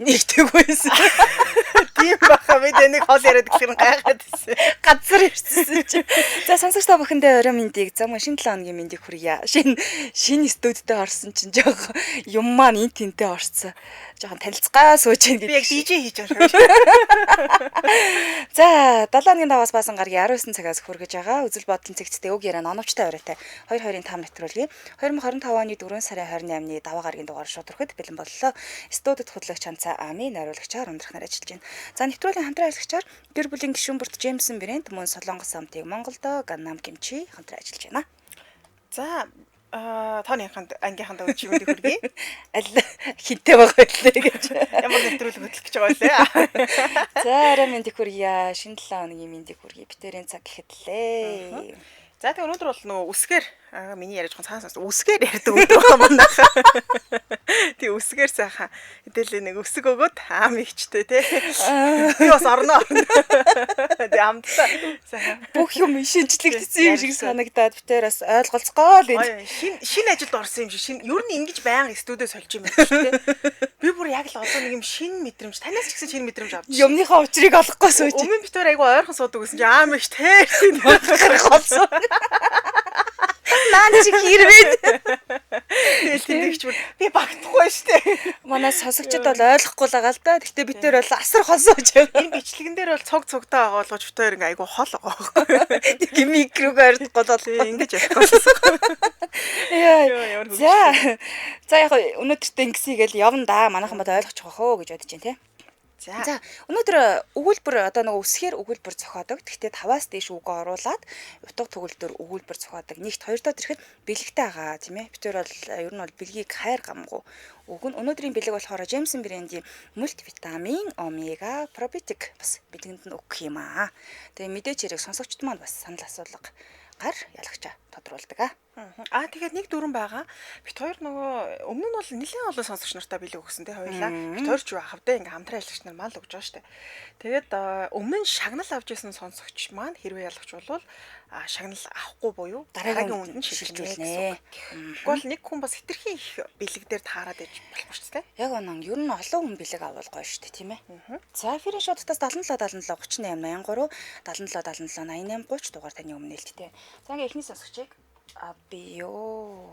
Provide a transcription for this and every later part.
Нэгтэйгүйсэн. Тийм баха, бид энийг хол яриад гэхэр гайхаад ирсэн. Газар ирсэн чи. За, сонсогч та бүхэндээ орой мэндийг, за мөн шинэ 7 хоногийн мэндийг хүргье. Шинэ шинэ студидтэй орсон чинь жоох юм маань эн тэнтэй орсон. Жохон танилцгаа сууж ийн Би яг гэдэг. DJ хийж байгаа юм шиг. За, 7 хоногийн даваас баасан гарагийн 19 цагаас хүргэж байгаа үзэл бодлон цэгцтэй үг яриа оновчтой оройтой 22-5 нэвтрүүлгийн 2025 оны 4 сарын 28-ны даваа гарагийн дугаар шууд хүрэхэд бэлэн боллоо. Студид хөтлөгч Ханцаа Ами, найруулагчаар Ундрах нар ажиллаж байна. За, нэвтрүүлгийн хамтран ажиллагчаар гэр бүлийн гишүүн бүрт Джеймсон брэнд, мөн Солонгос амтыг Монголдо Ганнам Кимчи хамтран ажиллаж байна. За, тооны ангийнханд өчиг мэндийг хүргэе. Аль хинтэй байгаа вэ гэж. Ямар нэвтрүүлэг хөтлөх гэж байгаа вэ? За, орой мэндийг хүргье. Шинэ 7 хоногийн мэндийг хүргье. Битэрийн цаг гэхэд лээ. За, тэг өнөөдөр бол нөгөө үсгээр миний яриа жоохон цаан сонс, үсгээр ярьдаг өдөр байгаа манайх. Тэг үсгээр сайхан хэдэлээ нэг үсэг өгөөд аам ихчтэй тий. Би бас орно. Тэг амттай сайхан. Бүх юм шинжлэгдсэн юм шиг санагдаад битэр бас ойлголцгоо л энэ. Ой, шинэ шинэ ажилд орсон юм шиг. Шинэ ер нь ингэж байнга студио сольж юм байна шүү дээ. Би бүр яг л одоо нэг юм шинэ мэдрэмж, танаас ч гэсэн шинэ мэдрэмж авч. Юмныхаа учрыг олохгүй сууж. Өмнө битээр айгу ойрхон суудаг гэсэн чи аам их тэр. Гарах болсон. Наан чи хэрвээ Тэгэл тэндэгч бүр би багтахгүй шүү дээ. манай сонсогчд бол ойлгохгүй л байгаа л да. Гэхдээ бид тэр бол асар хол сууж байгаа. Энэ бичлэгэн дээр бол цуг цугтаа байгаа болгож бит хоёр ингээ айгу хол байгаа байхгүй. Нэг микрог ойртохгүй бол Тий, ингэж ярихгүй болсон. Яа. Йоо, ямар За. За, яг өнөөдөртөө ингэсийгээл явна да. Манайхан бод ойлгочих واخ уу гэж бодож байна те. За. За, өнөөдөр өгүүлбэр, одоо нөгөө үсгээр өгүүлбэр зохиодог. Гэхдээ таваас дээш үг оруулаад утга төгөлдөр өгүүлбэр зохиодог. Нэгт, хоёр дахь ирэхэд бэлэгтэй байгаа, тийм ээ. Бид тэр бол ер нь бол бэлгийг хайр гамгуу. Өгөн өнөөдрийн бэлэг болохоор Jameson брендийн мультивитамин, омега, пробиотик бас бэлгэнд нь өгөх юм аа. Тэгээ мэдээч хэрэг сонсогчд маань бас санал асуулга гар ялагчаа тодруулдаг аа. Аа, тэгээд нэг дүрэн байгаа. Бит хоёр нөгөө өмнө нь бол нэлээд олон сонсогч нартай бэлэг өгсөн те хоёлаа. Бит хоёр ч юу ахав те, ингээ хамтран ажиллагч нар мал өгж байгаа штэ. Тэгээд өмнө нь шагнал авч исэн сонсогч маань хэрвээ ялагч болвол шагнал авахгүй буюу дараагийн үнд нь шилжүүлнэ гэсэн үг. Гэхдээ бол нэг хүн бас хэтэрхий их бэлэг дээр таарад иж болохгүй шүү дээ. Яг онон ер нь олон хүн бэлэг авал гоё шүү дээ, тийм ээ. За, эфирийн шуудтаас 77 77 38 83 77 77 88 30 дугаар таны өмнө нээлттэй. За, ингээ эхний сонсогчийг би юу.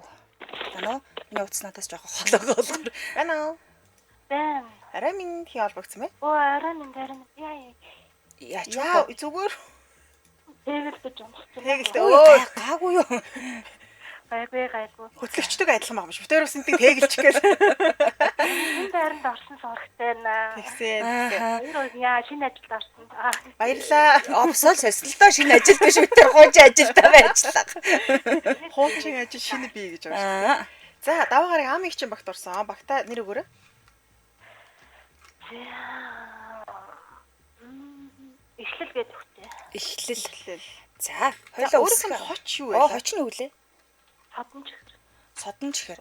Тано миний утас надаас жоохон холоогоо болохоор. Байна уу? Бэн. Арай минь хий холбогдсон бэ? Оо, арай минь, арай минь. Яа яа. Яач Яа, вэ? зүгээр Тэгэлдэж унах чинь. Тэгэлдэж. Өө, гаагүй юу? Гайгүй, гайгүй. Хөтлөгчдөг адилхан байгаа юм шиг. Бит хоёр бас энтиг тэгэлчих гээл. Энэ байранд орсон сурагтай наа. Тэгсэн тэгсэн. Аа. Хоёр хоёр яа шинэ ажилд орсон. Аа. Баярлаа. Овсол сосолдоо, шинэ ажил биш, бид тэр хуучин ажилдаа байжлаа. Хуучин ажил шинэ бий гэж байгаа шүү. Аа. За, даваа гараг ам их чинь багт орсон. Багта нэр өгөөрэй. За. Ишлэл гэдэг үгтэй. Эхлэл. Эхлэл. За, За, хоёлаа өөрийнх нь үсэх. хоч юу Оо, вэ? хоч нь юу лээ? Содон чихэр. Содон чихэр.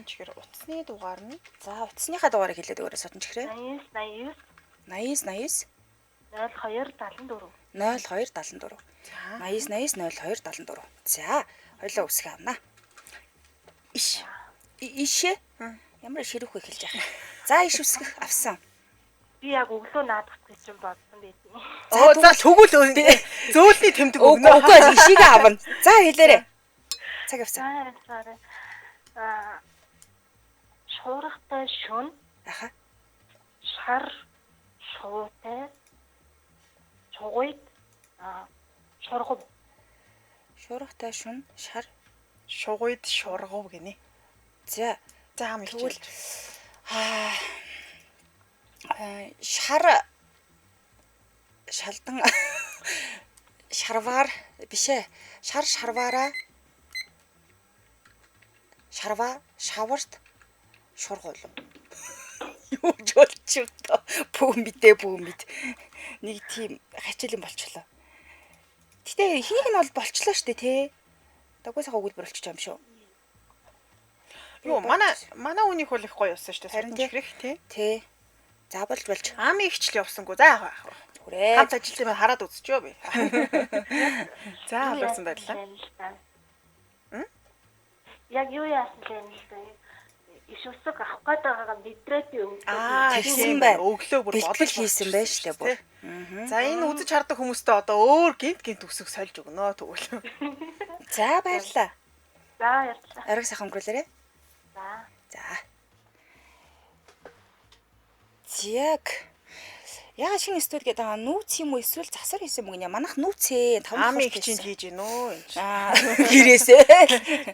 Чихэр утасны дугаар нь За, утасныхаа дугаарыг хэлээд өгөөрэй, содон чихрээ. 89 89 89 89 02 74. 02 74. За. 89 89 02 74. За, хоёлоо үсэх авнаа. Иш. Ишээ. Ямар ширүүх вэ хэлж яах. За, иш үсгэх авсан. Би яг өглөө наад утгах гэж бодсон байдیں۔ Оо, за, тэгвэл зөөлний тэмдэг Үгүй өгнө. үгүй, ишигээ авна. За, хэлээрэй. Цаг авсан. За, за. Аа. Шуургатай шүн, Аха. шар шуутай чугуйд шургав. Шуургатай шүн шар. Шугуйд шургав гинэ. За, За, ам их Тэгвэл чинь. аа шар шалдан шарвар биш ээ. Шар шарвараа шарва шаварт шургуул. Юу ч болчих тоо. Бүү мэдээ, бүү мэд. Нэг тийм хачаал юм болчлоо. Гэтэ ихнийх нь бол болчлоо штэ тий. Даггүй сайхан өгүүлбэр болчих юм шүү. Юу, манай үнийх бол их гоё явсан шүү дээ. Харин Содон чихрэх тий. Тий. За, болж болж. Ам их ч л явсангүй. За, яах вэ? Зүгээрээ. Хамт ажилтны маань хараад үзчихөө би. За, холбогдсон баярлалаа. Яг юу яасан бэ л да. Иш усаг авах гээд байгаагаа мэдрээд би өглөө. Аа, Тэгсэн тийм байна. Өглөө бүр Бэлтгэл бодож хийсэн болчихсон байж штэ бүр. тий. За энэ үзэж хардаг хүмүүстээ одоо өөр гинт гинт үсэг сольж өгнө тэгвэл. За баярлалаа. За баярлалаа. Оройг сайхан өнгөрүүлээрэй. За. За. Яг яга шинэ студ гэдэг байгаа нүүц юм уу эсвэл засвар хийсэн юм гинэ. Манайх нүүцээ. Таван Ами давхарт их чинь хийсэн. хийж гин үү энэ чинь. Аа гэрээсээ.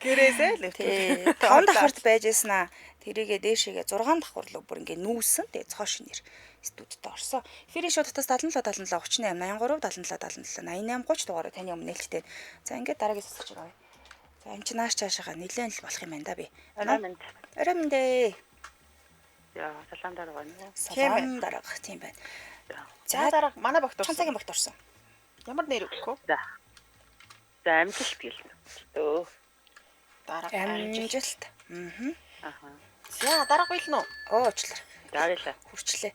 Гэрээсээ л Тий. Таван давхарт байж байсан аа. Тэрийгээ дээшээгээ 6 давхар руу бүр ингээ нүүсэн. Тэгээ цоо шинээр студид орсон. Эфирийн шууд утас 77 77 38 83 77 77 88 30 дугаараа таны өмнө нээлттэй. За ингээд дараагийн сонсогч байгаа. За эн чинь нааш цаашаага нэлээд л болох юм байна да би. Орой минь. Орой минь дээ. Яа, салаан дараа байна уу? Салаан дарга тийм байна. За За дарга манай багт чон орсон. цагийн багт орсон. Ямар нэр өгөх вэ? За. За, амжилт гэлнэ. Өө. Дарга амжилт. Амжилт. Аа. Аха. За дарга бэлэн үү? Оо уучлаарай. За, баярлалаа. Хүрчлээ.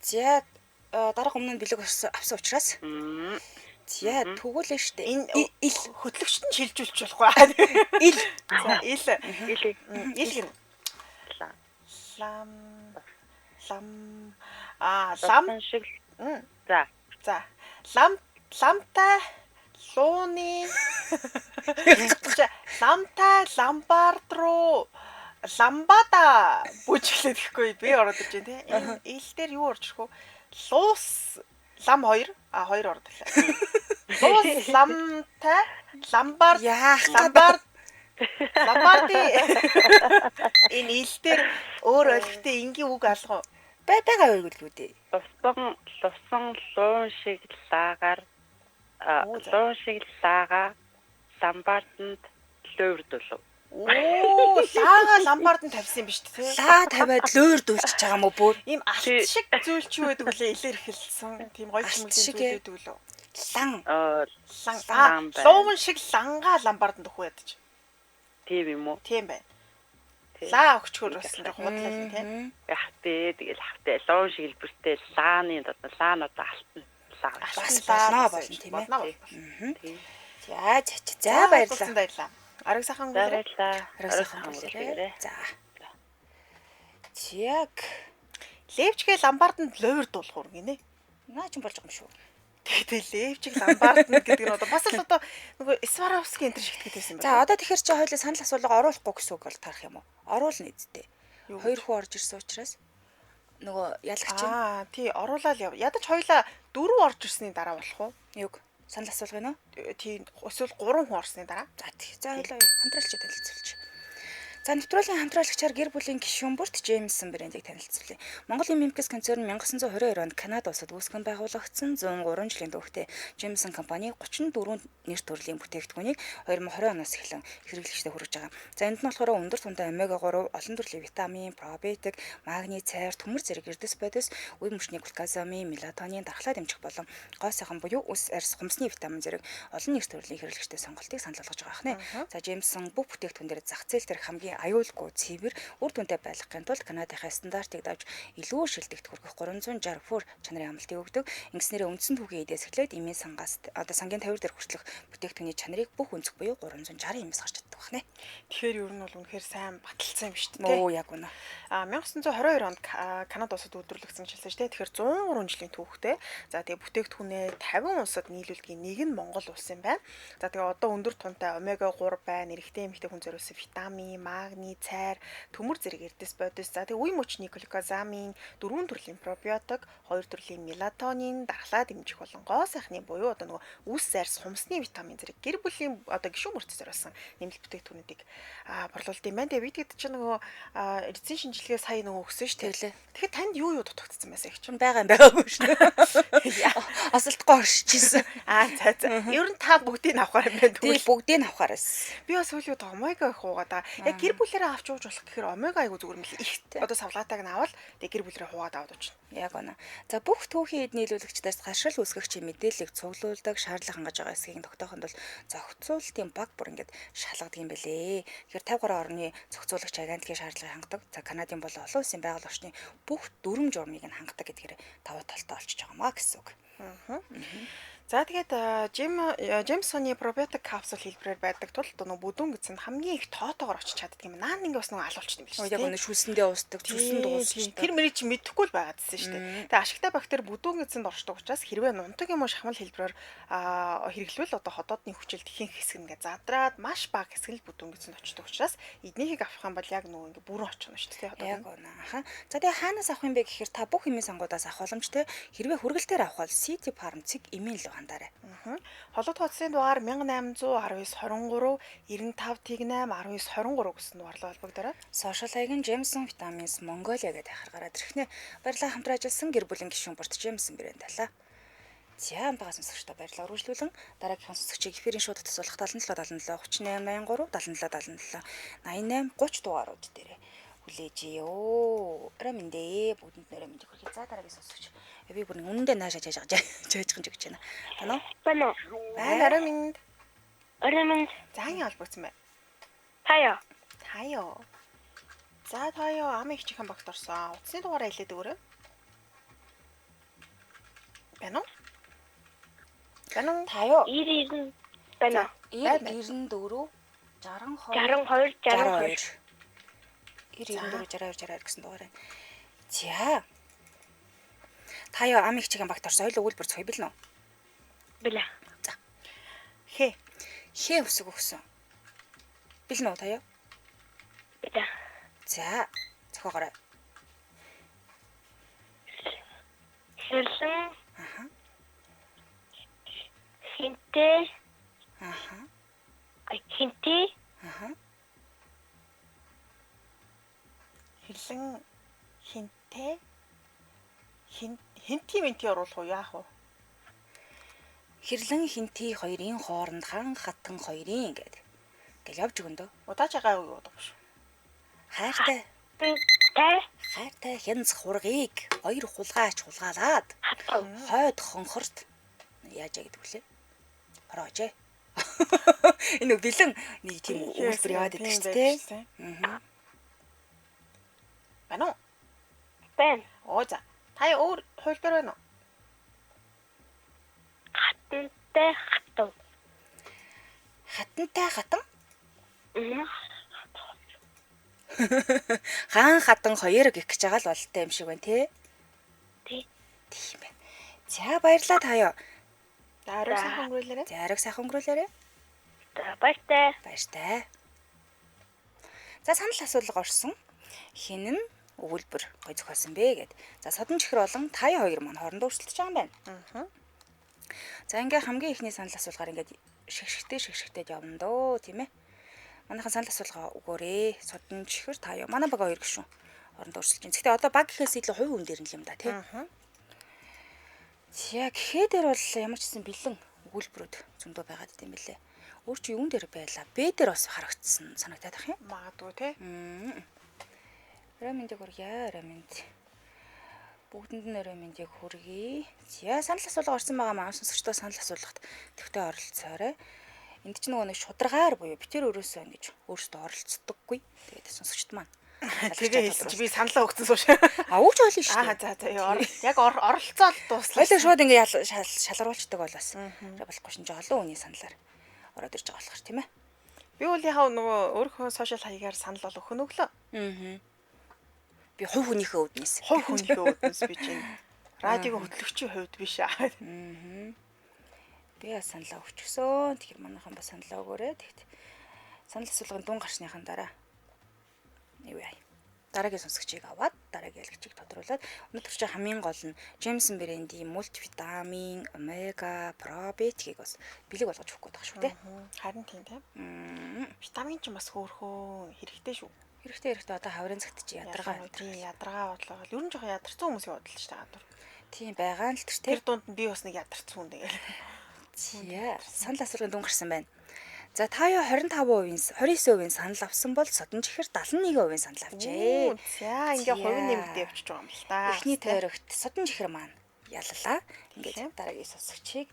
За дарга өмнө нь бэлэг авсан учраас Мм. за тэгүүлээ штэ. Энэ Ил хөтлөгчт нь шилжүүлчих болохгүй. ил За ил Илэг. ил гин. Лам. Лам лам аа лам Лам шиг. М, За. за лам ламтай лууны ламтай ламбард руу ламбада бүжиглээд гэхгүй би ороод ирж байна те. Энэ ил дээр юу орж ирэх вэ? Луус лам 2 а 2 ороод ирлээ. Луус ламтай ламбард яах ламбард ламбарди энэ ил дээр өөр ойлгохтой энгийн үг алга уу? бай байгаа үйл үү дээ. Лусан лусан луун шиг лаагаар а, Оо, за. луун шиг лаага ламбарданд луурдулв. Оо, лаага ламбард нь тавьсан юм биш үү те? Лаа тавиад луурдуулчих байгаа юм уу бүр? Ийм алт шиг зүйл чи юу гэдэг вүлээ илэр эхэлсэн. Тийм гоё Алт чимэглэлийн шиг зүйл ээ. байдаг лөө. Лан Аа, Лан Лан байна. луун шиг ланга ламбард нь төхөө ядаж. тийм юм уу? Тийм байна. Тийм. Лаа өгчхөр бас нэг худлаа л тийм. Яхтэй тэгэл хавтай луун шиг хэлбэртэй лааны дотор лаан одоо алтан лаа. Бас болно, болно, тийм ээ. Болно болно. Тийм. За за за, за баярлалаа. Баярлалаа. Ариг сайхан За өнгөрөөрэй. баярлалаа. Орой сайхан өнгөрөөрэй. За. Яг Левчгээ ламбарданд луурдуулах уу гинэ. наа ч болж байгаа юм шүү. Тэгтээ левчиг ламбарданд гэдэг нь одоо бас л одоо нөгөө Сваровский энэ төр шигтгэдэг байсан юм За одоо тэгэхээр чи хоёлаа санал асуулга оруулахгүй гэсэн үг бол тарах юм уу? Оруулна эздээ. Юу гэж? Хоёр хүн орж ирсэн учраас нөгөө ялагч нь Аа, тий, оруулаад яв. Ядаж хоёлаа дөрөв орж ирсний дараа болох уу? юг санал асуулга нөө? Тий, эсвэл гурван хүн орсны дараа. За тий. За хоёлаа хамтраалагчид танилцуулчих. За нэвтрүүлгийн хамтраалагчаар гэр бүлийн гишүүн бүрт Джеймсон брендийг танилцуулъя. Монголын Memphis концерн 1922 онд Канада улсад үүсгэн байгуулагдсан 103 жилийн түүхтэй Jameson компани 34 нэр төрлийн бүтээгдэхүүнийг 2020 оноос эхлэн хэрэглэгчдэд хүргэж байгаа. За энд нь болохоор өндөр тунтай омега 3, олон төрлийн витамин, пробиотик, магний, цайр, төмөр зэрэг эрдэс бодис, үе мөчний глюкозамин, мелатонин, дархлаа дэмжих болон гоо сайхан буюу үс арьс, хумсны витамин зэрэг олон нэр төрлийн хэрэглэгчдэд сонголтыг санал болгож байгаа хнэ. За Jameson бүх бүтээгдэхүүн дээр зах зээл дээрх хамгийн аюулгүй цэвэр үр дүнтэй байлгахын тулд Канадынхаа стандартыг давж илүү шилдэгт хүргэх 360 фөр чанарын амлалтыг өгдөг. Ингэснээрээ үндсэн түүхийн эдээс эхлээд эмийн сангаас одоо сангийн 50 дээр хүртэлх бүтээгдэхүүний чанарыг бүх өнцөг буюу 360 эмээс гарч чаддаг байна. Тэгэхээр ер нь бол үнэхээр сайн баталсан юм шүү дээ. Мөө яг үнэ. А 1922 онд Канада улсад үйлдвэрлэгдсэн гэж хэлсэн шүү дээ. Тэгэхээр 103 жилийн түүхтэй. За тэгээ бүтээгдэхүүнээ 50 улсад нийлүүлдгийн нэг нь Монгол улс юм байна. За тэгээ одоо өндөр тунтай омега 3 байна. Эрэгтэй эмэгтэй хүн зориулсан витамин, магний, цайр, төмөр зэрэг эрдэс бодис. За тэгээ үе мөчний глюкозамин, дөрвөн төрлийн пробиотик, хоёр төрлийн мелатонин, дархлаа дэмжих болон гоо сайхны буюу одоо нөгөө үс арьс, хумсны витамин зэрэг гэр бүлийн одоо гишүүн мөрт зориулсан нэмэлт бүтээгдэхүүнүүдийг борлуулд юм байна. Тэгээ бид хэд чинь нөгөө эрдэсийн шинжилгээ сая нөгөө өгсөн шүү дээ. Тэглээ. Тэгэхээр танд юу юу дутагдсан байсан их чинь? Чим байгаа юм байгаагүй шүү. Осолтгүй оршижсэн. Аа за за. Ер нь та бүгдийг нь авахар юм байна Тий тэгвэл. бүгдийг нь авахар байсан. Би бас сүүлийн үед омега их уугаад байгаа. Яг гэр бүлээрээ авч ууж болох гэхээр омега айгу зүгээр юм л их одоо савлаатайг нь авал тэгээ гэр бүлээрээ хуваад аваад уучна. Яг үнэ. За бүх түүхийн эд нийлүүлэгчдээс гаршил үүсгэгчийн мэдээллийг цуглуулдаг, шаардлага хангаж байгаа эсхийг тогтоохонд бол зохицуултын баг бүр ингээд шалгадаг юм бэлээ. Тэгэхээр 53 орны зохицуулагч агентлагийн шаардлагыг хангадаг. За Канадын болон олон улсын байгаль орчны бүх дүрм журмыг нь хангадаг гэдгээр давуу талтай олчиж байгаа маа гэсэн үг. За тэгээд Джеймсоны пробиотик капсул хэлбэрээр байдаг тул одоо нөгөө бүдүүн гэсэн хамгийн их тоотоогоор очиж чаддаг юм. Наан ингээ бас нөгөө алуулчихсан юм биш Яг үү? өнө шүлсэндээ уусдаг, зүсэнд уусдаг. Тэр мэрийг чи мэдэхгүй л байгаад байсан шүү дээ. Тэгээ ашигтай бактери бүдүүн гэсэнд оршдог учраас хэрвээ нунтаг юм уу шахмал хэлбэрээр хэрэглэвэл одоо ходоодны хүчилт ихэнх хэсэг нь ингээ задраад маш бага хэсэг л бүдүүн гэсэнд очдог учраас эднийхийг авах юм бол яг нөгөө ингээ бүрэн очих нь шүү дээ. Яг Ходоод. үнэ. Аха. За тэгээ хаанаас авах юм бэ гэхээр та бүх эмийн сангуудаас авах боломжтой. Хэрвээ хүргэлтээр авах бол City Farm цэг эмийн лөө хандаарай. Холбогд хуудсын дугаар 1819 23 95 тэг 8 19 23 гэсэн дугаарлаа холбогдорой. Сошиал хаяг нь Jameson Vitamins Mongolia гэдэг ахаар гараад ирэхнэ. Баярлалаа хамтран ажилласан гэр бүлийн гишүүн бүрт Jameson брэнд талаа. За амтгаа сонсогчдоо баярлалаа. Үргэлжлүүлэн дараагийнхаа сонсогчийг эфирийн шууд тасуулах 77 77 38 83 77 77 88 30 дугаарууд дээр хүлээж ёо. Орой мэндээ бүгдэнд нь орой мэндийг хүргэе. За дараагийн сонсогч. Би бүр нэг үнэндээ наашаа жааж жааж гэж өгч байна. Байна уу? Байна уу? Байна орой минь. Орой минь За анги холбогдсон байна. таяа. Таяо. За таяо ам их чихэн багт орсон. Утасны дугаараа хэлээд өгөөрэй. Байна уу? Байна уу? Та юу? 90 90 байна уу? 90 94 62 62 62. 90 94 62 62 гэсэн дугаар байна. За. Та юу ам их чихэн багт орсон. Хоёул өгүүлбэр цой бэлнэ үү? Бэлээ. За. Хэ. Хээ үсэг өгсөн. Бэлнэ үү та юу? Бэлээ. За. Зохиогоорой. Хэрлэн Аха. хинтээ Аха. ай хинтээ Аха. Хэрлэн хинтээ хин хинти минти оруулах уу яах вэ? Хэрлэн хинти хоёрын хооронд хан хатан хоёрын гэд. Ингээл явж өгөн дөө. Удааж байгаа юу гэдэг шүү. Хайртай тай хайртай хянз хургийг хоёр хулгайч хулгаалаад хатав. хойд хонхорт яаж яа гэдэг вүлээ? Хороожээ. Энэ нэг бэлэн нэг тийм үйлдвэр яваад идэг шүү дээ. Аа. Байна уу? Байна. Оо за. Та өөр хувилбар байна уу? Хатантай хатав. Хатантай хатан Мм. хаан хатан хоёр гэх гэж байгаа л бололтой юм шиг байна тий. Тий. Тийм байна. За баярлалаа таяа. За орой сайхан өнгөрүүлээрэй. За оройг сайхан өнгөрүүлээрэй. За баяртай. Баяртай. За санал асуулга орсон. Хин нь өгүүлбэр гой зохиосон бэ гэд. За содон чихэр болон тая хоёр маань хоорондоо өрсөлдөж байгаа юм байна. Аа. За ингээ хамгийн ихний санал асуулгаар ингээд шигшгтэй шигшгтэйд явна дөө тийм ээ. Манайхан санал асуулга өгөөрэй. Содон чихэр тая. Манай баг хоёр гишүүн хоорондоо өрсөлдөж байна. Гэхдээ одоо баг гэхээс илүү хувь хүн дээр нь л юм да тий. Аа. За гэхээр бол ямар ч гэсэн бэлэн өгүүлбэрүүд зөндөө байгаад идэм билээ. Өөр чи юун дээр байлаа? Б дээр бас харагдсан санагдаад ах юм. Магадгүй те. Орой мэндийг хүргье, орой мэнд. Бүгдэнд нь орой мэндийг хүргье. За санал асуулга орсон байгаа маа сонсогчдоо санал асуулгад төвтэй оролцоорой. Энд чинь нөгөө нэг шударгаар буюу битэр өрөөсөө ингэж өөрсдөө оролцдоггүй. Тэгээд сонсогчд маань. Тэгээ хэлсэн чи би саналаа өгсөн сууш. А өгч ойлно шүү Аа дээ. за за ёо. Яг оролцоол дууслаа. Хоёлаа шууд ингэ шалгаруулцдаг бол бас болохгүй шин олон хүний саналаар ороод ирж байгаа болохоор тийм ээ. Би бол яхаа нөгөө өөрийнхөө сошиал хаягаар санал бол өгөх нь өглөө. Аа. Би хувь хүнийхээ үүднээс. Хувь хүнийхээ үүднээс би чинь радиог хөтлөгчийн хувьд биш аа. Би бас саналаа өгчихсөн. Тэгэхээр манайхан бас саналаа өгөөрэй. Тэгэхдээ санал асуулгын дун гарсныхан дараа юу яа. Дараагийн сонсогчийг аваад дараагийн ялгчийг тодруулаад өнөөдөр чи хамгийн гол нь Джеймсон брендийн мультивитамин, омега, пробиотикийг бас бэлэг болгож өгөх гээд байгаа шүү дээ. Харин тийм тийм. Витамин ч бас хөөрхөн хэрэгтэй шүү. Хэрэгтэй хэрэгтэй одоо хаврын цагт чи ядаргаа. Тийм ядаргаа бодлоо. Ер нь жоохон ядарсан хүмүүсийн бодол шүү дээ гадуур. Тийм байгаа нь л тэр Тэр дунд нь би бас нэг ядарсан хүн тэгэл. Тийм. Санал асуулгын дүн гарсан байна. За та юу 25%-ийн 29% санал авсан бол содон чихэр 71% санал авчээ. За ингээ хувь нэмэгдээ явчихж байгаа юм л та. Эхний тойрогт содон чихэр маань яллаа. Ингээд дараагийн сонсогчийг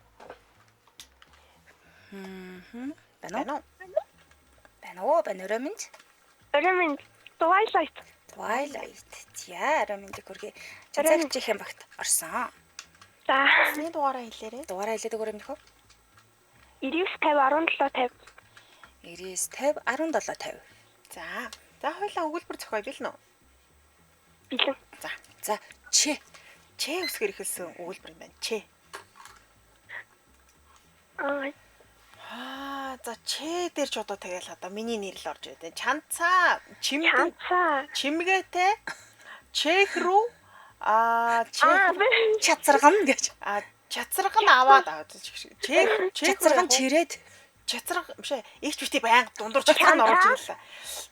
Байна уу? Байна уу? Байна өрөө минь. Орой минь Twilight. Twilight. За өрөө минь хөргий. Чацаагч ихэн багт орсон. За. Таны дугаараа хэлээрэй. Дугаараа хэлээд өгөөрэй минь хөө. 99 50 17 50. 99 50 17 50. За. За хоёлаа өгүүлбэр зохио бэлэн үү? Бэлэн. За. За, ч. Ч үсгээр эхэлсэн өгүүлбэр юм байна. Ч. Аа, Аа, за ч дээр ч одоо тэгэл одоо миний нэр л орж ирээд байна. Чанцаа, чимдэг, чанцаа. чимгээтэй, чех рүү аа, чех Аа, Чацарган гэж. а чацарган аваад аваад чех чех Чацарган чирээд. чацарга биш ээ игч бити байнга дундуур чацарган орж ирлээ.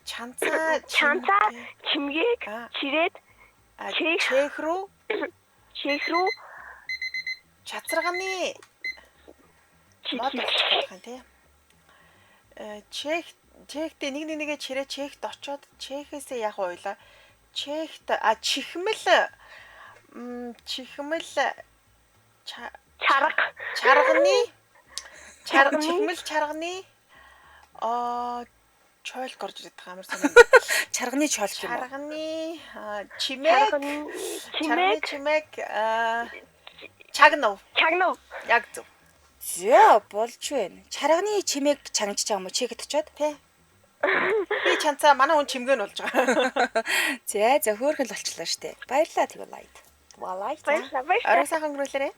Чанцаа чанцаа чимгээг Аа. чирээд а, чех. чех рүү чех рүү чацарганы мод очих гэх юм тий. Э чех чехтэй нэг нэг нэгээ чирээ чехт очоод чехэсээ яг уйлаа. Чехт а чихмэл чихмэл чарга. чарганы чарга чихмэл чарганы а чойлк орж ирээд байгаа амар сонир. Чарганы чойлк юм уу? Чарганы чимээг Чарганы чарганы чимээг чимээг чагнав чагнав. яг зөв За, болж байна. Чарганы чимээг чангаж байгаа юм уу? Чихэд очоод. тий. Би чанцаа манай хүн чимгээ нь болж байгаа. За, за хөөрхөн л болчлаа штэ. Баярлалаа Твилайт. Твилайт. Баярлалаа. Баярлалаа. Орой сайхан өнгөрүүлээрэй.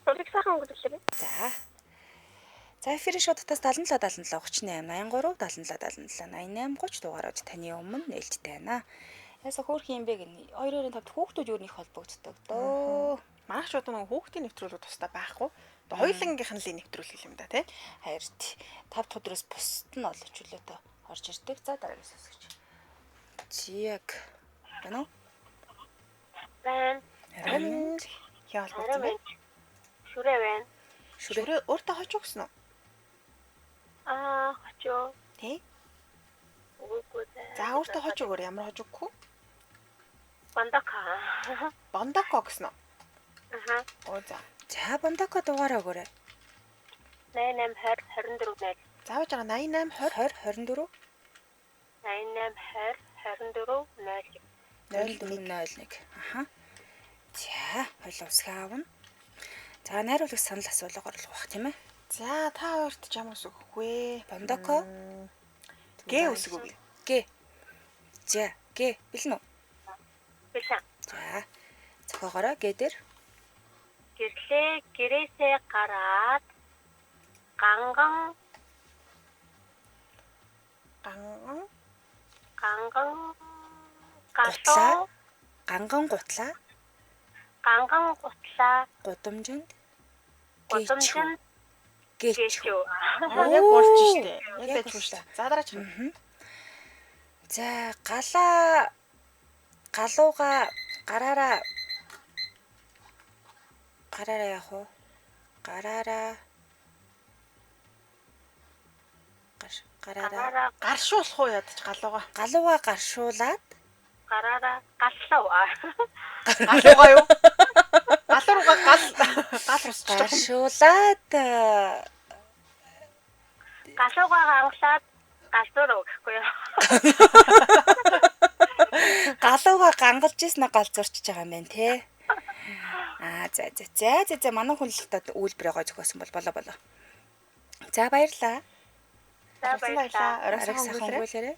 Ураг сайхан өнгөрүүлээрэй. За. За эфирийн шууд утас 77 77 38 83 77 77 88 30 дугаарууд таны өмнө нээлттэй байна. Ясаа хөөрхөн юм бэ гэнэ. 2-2 5 хүүхдүүд юу нэг холбогддог дөө. Манайх ч одоо нэг хүүхдийн нэвтрүүлэг тусдаа байхгүй. Одоо хоёулангийнх нь л нэвтрүүлэг юм да тий. Харин 5 дахь өдрөөс бусд нь бол чөлөөтэй орж ирдэг. За дараагийн сонсогч. Зэг. Байна уу? Байна. Орой. Хин холбогдсон бэ? Шүрээ байна. Шүрээ. Шүрээ өөртөө хож өгсөн үү? Аа, хочоо. Тий. Үгүй ээ. За өөртөө хож өгөөр ямар хож өгөхгүй? Бандака. Бондако гэсэн үү? Аха. Оо за. За Бондако дугаараа өгөөрэй. 88 20 24 0. Заавж байгаа 88 20 20 24 88 20 24 0. 0401. Аха. За, хоёул усгаа аавна. За, найруулагч санал асуулга орлох бах тийм ээ. За та хоёрт ч ямар үсэг өгөх вэ? Бондако. Г үсэг өгье. Г. За, Г бэлэн үү? Бэлэн. За. Зохиогоорой Г дээр. Гэрлээ гэрээсээ гараад ганган Ганган ганган Гутлаа. галуу Ганган гутлаа ганган гутлаа гудамжинд гудамжинд гээч. гээчүү. Аа, яг болж штэ. Яг Яг дайжгүй штэ. боллоо. За дараач. За, галаа галууга гараараа гараараа яах вэ? Гараараа гараараа Гараараа Гаршуулах уу ядаж галууга. галууга гаршуулад гараараа галлав. Галууга юу? Галуу руугаа гал гал усчих. гаршуулад Галуугаа гангалаад галзуур гэхгүй юу? галууга гангалж ирсэн аа галзуурчж байгаа юм байна те. Аа за за за за за манай хүн л одоо үйлбэрээ гой зохиосон бол болоо болоо. За баярлаа. За баярлалаа. Орой Орой сайхан сайхан өнгөрүүлээрэй. өнгөрүүлээрэй.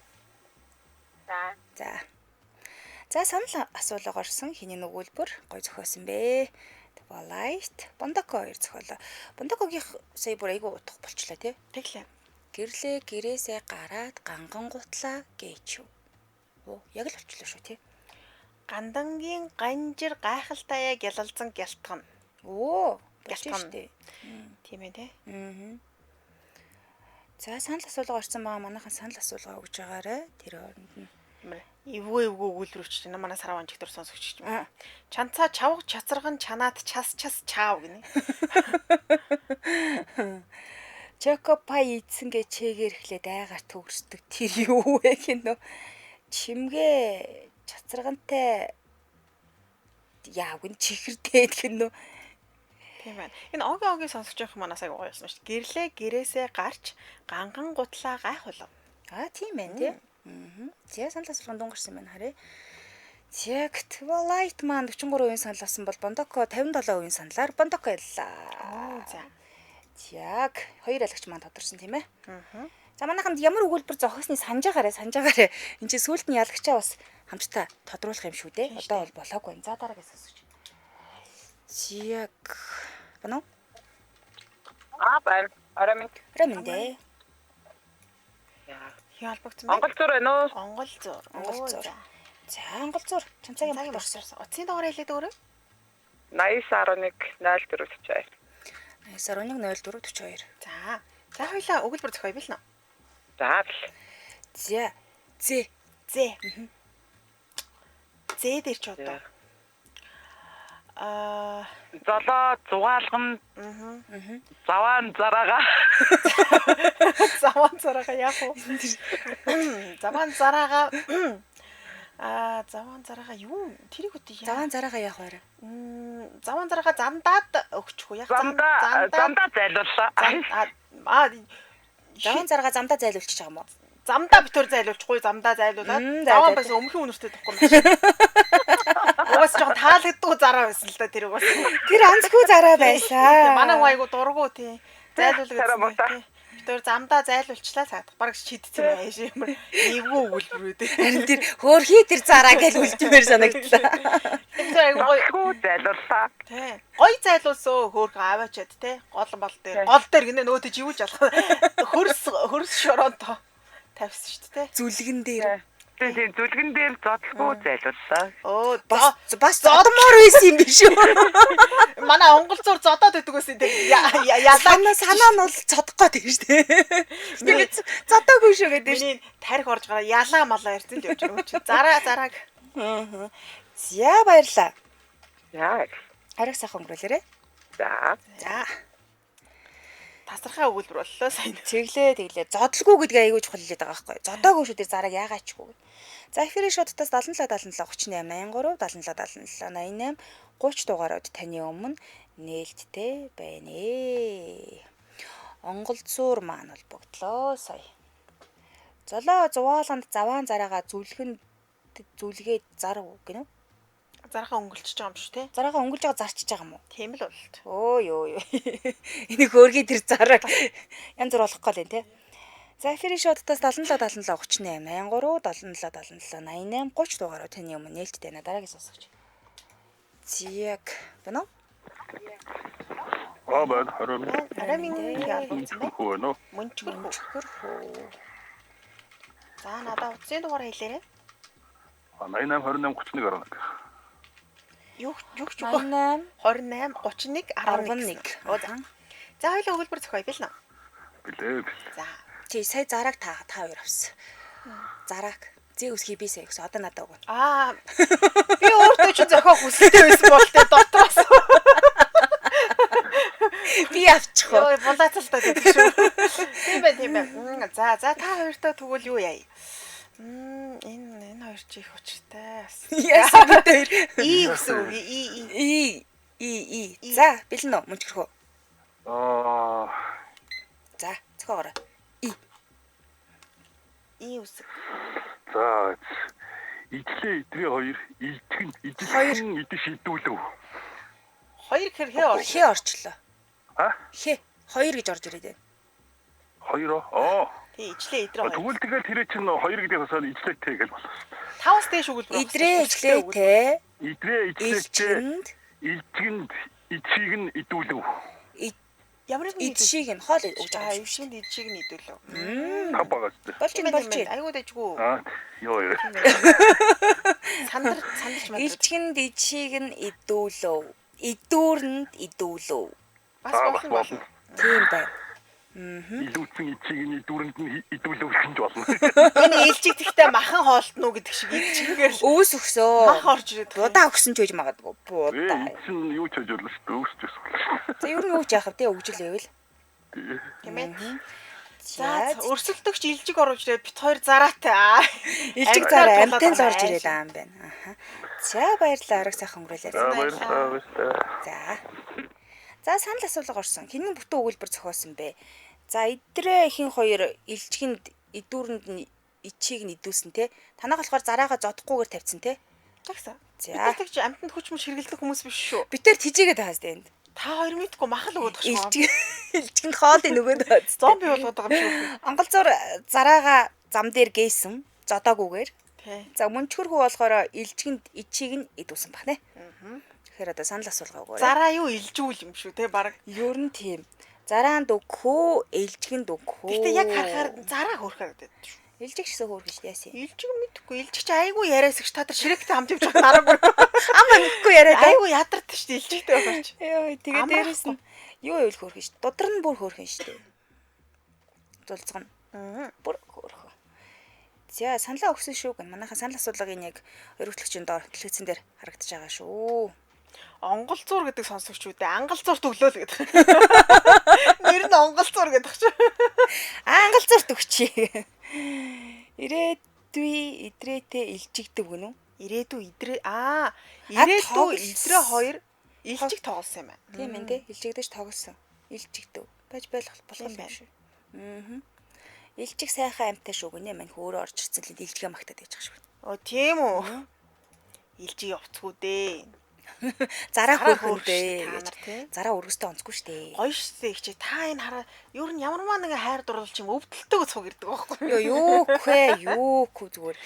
За. За. За санал асуулга орсон хиний өгүүлбэр гой зохиосон бэ? Твилайт, Бондако хоёр зохиолоо. Бондакогийнх сая бүр айгүй утга болчлаа тий. Тэглээ. Гэрлээ гэрээсээ гараад ганган гутлаа гээч. Оо, яг л болчлоо шүү тий. Гандангийн ганжир гайхалтайя гялалзан гялтгана. Оо, болж Гялтгана. штэ. Тийм ээ тий. Аа. За санал асуулга орсон байгаа манайхан санал асуулга өгж байгаарэ. Тэр хооронд нь. Ямар эвгүй эвгүй өгүүлбэр өчж байна. Манай сарван жигтэр сонсогч юм. Аа. Чанцаа чавга чацарган чанаад час час чаав гинэ. Чокопай идсэн гэж чэгээр эхлээд айгаар төгсдөг. Тэр юу вэ гинөө? Чимгээ чацаргантай яав гин чихэртэй гинөө. Тийм байна. Энэ огийн огийн сонсогч явах манаас аяг гоё болсон шүү дээ. Гэрлээ гэрээсээ гарч ганган гутлаа гайхуулав. Аа тийм байна тий. Аа. За санал асуулгын дун гарсан байна харъя. Яг Twilight маань 43% санал авсан бол Бондоко 57% саналаар Бондоко яллаа. Оо за. Яг хоёр ялагч маань тодорсон тийм ээ. За манайханд ямар өгүүлбэр зохиосны санаж байгаарэ санаж байгаарэ. Энд чинь сүүлд нь ялагчаа бас хамтдаа тодруулах юм шүү дээ. Одоо бол болоогүй. За дараагийн сонсогч. Яг байна уу? Аа байна. Орой минь. Орой минь дээ. Хин холбогдсон бэ? Монгол зүр байна уу? Онгол зур. Онгол зур. За Онгол зур. Чамцаагийн Цагийн багт орсон. орсон. Утсын дугаар хэлээд өгөөрэй. 89.11 0442. 9.11 04 42. За. За хоёлаа өгүүлбэр зохио бэлнэ. За бэл. За. Зэ. Зэ. Зэ дээр ч одоо. Аа, Золоо зугаалган заваан зараага. заван зараага яах вэ? Заван зараага Аа, заван зараага юу? Тэрийг үгүй яа. Заван зараага яах вэ? Заван зараага замдаад өгчих үү? Яг Замдаа замдаа зайлууллаа. Аа, Заван зараага замдаа зайлуулчих байгаа юм уу? замдаа битүүр зайлуулчихгүй, замдаа зайлуулаад. Мм, за, Заван за, байсан өмхөн үнэртэй тахгүй юм шиг. Угаас жоохон таалагддгүй зараа байсан л да тэр угаас. Тэр онцгүй зараа байсан. Манай хүн айгу дургу тий. Зайлуулах Тараа муутай. гэсэн. Бид өөр замдаа зайлуулчлаа цаадах. Бараг шийдсэн байж юм. Эвгүй өгүүлбэр үү дээ. Харин тэр хөөрхий тэр зараа гэж үлдмээр санагдлаа. Тэр айгу гоё. Золгүй зайлууллаа. Тий. Гоё зайлуулсан хөөрхөн аваачаад тий. Гол мол дээр. Гол дээр гинэ нөгөөдөө живүүлж алах. Хөрс хөрс шороонто тавьсан шүү дээ тий. Зүлгэн дээр. Тийм тийм зүлгэн дээр зодолгүй зайлууллаа. Өө Бас бас зодмоор байсан юм биш үү? манай Монгол зур зодоод байдаг байсан тий. Ялаа Санаа санаа нь бол цодох гээд тийм шүү дээ. Тэгээд зодоогүй шүү гэдэг шүү. миний тарих орж гараа ялаа малаа ярьсан л явж байгаа юм чи. Зараа зарааг. Аа. За баярлаа. За. Ариг сайхан өнгөрүүлээрэ. За. За. Тасархай өгүүлбэр боллоо сайн. Тэглээ тэглээ. Зодлгүй гэдгээ айгүй чухал хэлээд байгаа байхгүй. Зодоогүй шүү дээ зараг яагаачгүй. За эфирийн шуудтаас 77 77 38 83 77 77 88 30 дугаарууд таны өмнө нээлттэй байна. Онгол зуур маань холбогдлоо сая. Золоо зуваалганд заваан зараага зүлгэн зүлгээд зар гинэ. Зарахаа өнгөлчихөж байгаа юм шүү те. Зараага өнгөлж байгаа зарчиж байгаа юм уу? Тийм л болт. Өө ёо ёо. Энийг хөөргий тэр зараг янз бүр болох гол юм те. За эфирийн шоудтаас 77 77 38 83 77 77 88 30 дугаараа таны өмнө нээлттэй байна. Дараагийн сонсогч. Зэг байна уу? Аа байна. Орой минь. Арай минь ялгуулсан байна. Хөө нөө. Мөнчгөр хүү. Мөнчгөр хөө. За надаа утасны дугаар хэлээрэй. 88 28 31 11. Юу юу ч үгүй. 88 28 31 11. 11. Оо за. За хоёлаа өгүүлбэр зохиоё бэлнэ. Билээ. За. Чи сая зараг та та хоёр авсан. Зараг. Зээ үсхий би сая гэсэн. Одоо надад өгнө. Аа би өөртөө ч зохиох хүсэлтэй байсан бол тэ дотроос. Би авчих уу? Йоо булаацалтай гэдэг шүү. Тийм байх тийм байх. За за та хоёртой тэгвэл юу яа? Энэ энэ хоёр чи их учиртай. Бас. Яасан бид хоёр. И гэсэн үг. И и. И и и. За бэлэн үү мөнчгөрхөө. Аа За зохиогоорой. И. И үсэг. за ижлээ идрээ хоёр илтгэн ижилхэн идэж шидүүлв. Хоёр хэр хэ орж. Хэ орчлоо. А? Хэ. Хоёр гэж орж ирээд байна. Хоёроо. Аа. Тий ижлээ идрээ хоёр. Тэгвэл тэгэл тэр чинь хоёр гэдэг басаад ижлээтэй гэж болно. Таваас дээш өгүүлбэр. Идрээ ижлээ те. Идрээ ижлээтэй Илчинд илтгэнд ичийг нь идүүлв. Ямар нэгэн ид шиг нь хоол өгж Аа байгаа юм. ившинд ид шиг нь идүүлв. Тав байгаа шүү дээ. Болж ин болж ин. Айгуу дэжгүй. Аа ёо ёо. Сандар сандарч мадраад. Илчинд ид шиг нь идүүлв. Идүүрэнд идүүлв. Бас Аа бас болно болно. болно. Тийм байна. Илүүцэн ичийг нь идүүрэнд нь идүүлв гэж болно. Энэ илжигдэхтэй махан хоолтно уу гэдэг шиг илжигээр л Өвс өгсөө. мах орж ирээд. Будаа өгсөн ч үж магадгүй. Будаа. Ээ ичэн юу ч хийж болно шүү дээ. Өвсч байсан болно шүү За ер нь юу ч яах вэ? Өгжил байвал. дээ. Тийм ээ. За За өрсөлдөгч илжиг оруулж ирээд бит хоёр зараатай. Аа. Илжиг Амтаар зараа амтан л тулаад орж байгаа. ирээд байгаа юм байна. Аха. За баярлалаа. Араг сайхан өнгөрөөлээ. За баярлалаа баярлалаа. За. За санал асуулга орсон. Хинэн бүтэн өгүүлбэр зохиосон бэ? За идрээ хин хоёр илчгэнд идүүрэнд нь ичийг нь идүүлсэн те. Танаа болохоор зараага зодохгүйгээр тавьсан те. Тэгсэн. За. Бид нар тэгч амтанд хүч мөч хэрэглэдэг хүмүүс биш шүү. Бид тэр тижээгээд байгаа сте энд. Та хоёр мэдгүй махал өгöd байгаа шүү. Илжиг илжигэнд хоолыг нөгөөд байгаа сте. Зомби болгоод байгаа юм шүү. Онголзуур зараага зам дээр гээсэн зодоогүйгээр. Тий. За мөнчхөрхүү болохоор илжигэнд ичийг нь идүүлсэн бахнэ. Тэгэхээр одоо санал асуулга өгөөрэй. Зараа юу илжүүл юм шүү те баг. Ер нь тийм. Зараанд өгөх үү, илжигэнд өгөх үү? Гэтэ яг харахаар зараа хөөрхөр гэдэг шүү. Илжиг шисэ хөөрхөн шүү дээ яасан. Илжиг мэдхгүй. Илжиг чи айгүй яриасагч та нар ширэгтэй хамт явж байгаа хараагүй. Ам амихгүй яриад. Айгүй ядардаг шүү дээ илжигтэй болохоор чи. Йоо тэгээ Амраахгүй. дээрэс нь юу байвал хөөрхөн шүү. Дудар нь бүр хөөрхөн шүү дээ. Зулцган бүр хөөрхөн. За саналаа өгсөн шүү гэн. Манайхан санал асуулгын яг өргөтлөгчийн доор дэлгэцэн дээр харагдаж байгаа шүү. Онголзуур гэдэг сонсогч үү дээ. Ангалзуурт өглөө л гэдэг. Нэр нь онголзуур гэдэг чи. Ангалзуурт өгчээ. Ирээдүй идрээтэй илжигдэв гэнэ үү? Ирээдүй идрээ аа ирээдүй тоглосон. идрээ хоёр илжиг тоглосон юм байна. Тийм ээ тий. Илжигдэж тоглосон. Илжигдэв. Байж болох болох Тийм юм байна. шүү. Аа. Илжиг сайхан амьтай шүү гэнэ. Мань хөөрөө орж ирсэн л илжигэ магтаад байж байгаа шүү. Оо тийм үү. Илжиг явцгүй дээ. Зараа Зараа хөөрхөн дээ хөөрхөн та гэж. нар тий. Зараа өргөстөө онцгүй шүү дээ. Гоё шээ их чи та энэ хараа ер нь ямармаа нэгэн хайр дурлал чим өвдөлтөг цуг ирдэг байхгүй Йоо юу вэ? Юу хүү зүгээр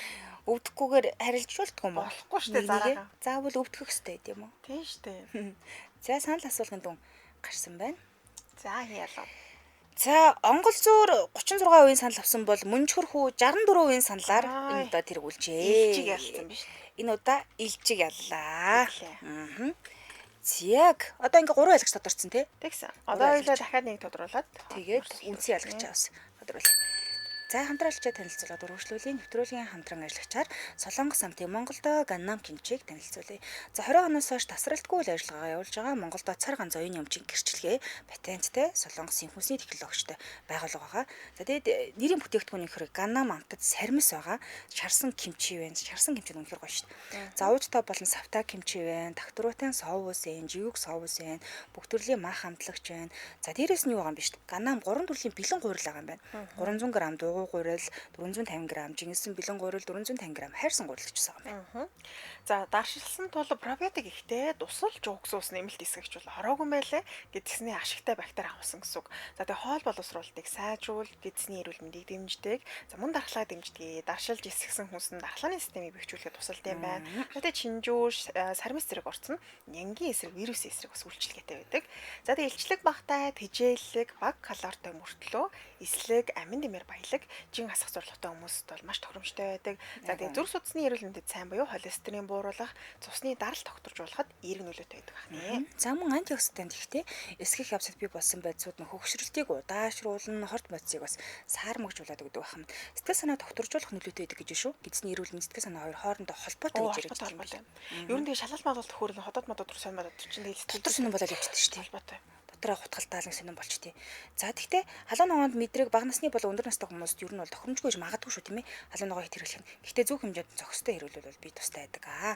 өвдөхгүйгээр харилж болтгүй юм уу? Болохгүй шүү дээ, Нэг нэгээ. зараагаа. Заавал өвдөх ёстой тийм үү? Тийм штэ. За санал асуулгын дүн гарсан байна. За хяалаа. За Онголзуур 36% санал авсан бол Мөнчхөрхүү 64% саналаар Ай. энэ удаа тэргүүлжээ. Илжиг ялсан биш. Энэ удаа илжиг яллаа. Тэглээ. Аа. Зяг одоо ингээ 3 ялагч тодорцсон тий. Тэгсэн. Одоо хоёлаа дахиад нэг тодруулаад Тэгээд үндсэн ялагчаа бас тодруулъя. За хамтран ажиллагчаа танилцуулаад үргэлжлүүлээ. Нэвтрүүлгийн хамтран ажиллагчаар Солонгос амтын Монголдо Ганнам кимчиг танилцуулъя. За 20 оноос хойш тасралтгүй үйл ажиллагаагаа явуулж байгаа Монголдо цар ганц оюуны өмчийн гэрчлэгээ патенттай Солонгосын хүнсний технологичтой байгууллага байгаа. За тэгээд нэрийн бүтээгдэхүүний хэрэг Ганнам амтад сармис байгаа. Шарсан кимчи байна. Шарсан кимчи нь үнэхээр гоё шүү дээ. За уужтай болон савта кимчи байна. Тагтруултай соус байна, живэг соус байна. Бүх төрлийн мах амтлагч байна. За дээрээс нь юу байгаа юм бэ шүү дээ. Ганнам гурван төрлийн бэлэн гурил байгаа юм байна. 300 г дуугуй гурил, 450 г жинсэн бэлэн гурил, 450 г хайрсан гурил гэж байгаа юм байна. За даршилсан тул пробиотик ихтэй тусалж уксус нэмэлт эсгэгч бол ороогүй байлээ. Гэдсний ашигтай бактери авсан гэсэн үг. За тэгээ хоол боловсруулалтыг сайжруул, гэдсний эрүүл мэндийг дэмждэг. За мөн дархлааг дэмждэг. Даршилж эсгсэн хүмүүс нь дархлааны системийг бэхжүүлэхэд тусалд юм байна. За тэгээ чинжүүр, сармис зэрэг орцсон нянгийн эсрэг, вирусын эсрэг бас үйлчилгээтэй байдаг. За тэгээ илчлэг багтай, тэжээлэг, баг калоритой мөртлөө эслэг, амин дэмэр баялаг, жин асах зорилготой хүмүүст бол маш тохиромжтой байдаг. За тэгээ зүрх судасны эрүүл мэндэд сайн буюу холестерин бууруулах, цусны даралт тогтворжуулахад эерэг нөлөөтэй байдаг байна. За мөн антиоксидант ихтэй эсгэх явцад бий болсон байдлууд нь хөгшрөлтийг удаашруулна, хорт бодисыг бас саармагжуулаад өгдөг байх юм. Сэтгэл санаа тогтворжуулах нөлөөтэй байдаг гэж шүү. Гэдсний эрүүл мэнд сэтгэл санаа хоёр хоорондоо холбоотой Оо, гэж яриад холбоотой юм байна. холбоотой. Ер нь тэгээ шалгалт малгалт төхөөрөл ходоод модод руу сонь модод чинь тэгэл Дотор сонин болоод явчихдаг шүү дээ. холбоотой. Дотроо хутгалтаал нэг сонин болч тий. За тэгтээ халуун ногоонд мэдрэг бага насны бол өндөр настай хүмүүст ер нь бол тохиромжгүй гэж магадгүй шүү тийм ээ. Халуун ногоо хит хэрэглэх нь. Гэхдээ зөв хэмжээнд зохистой хэрэглүүл бол би тустай байдаг аа.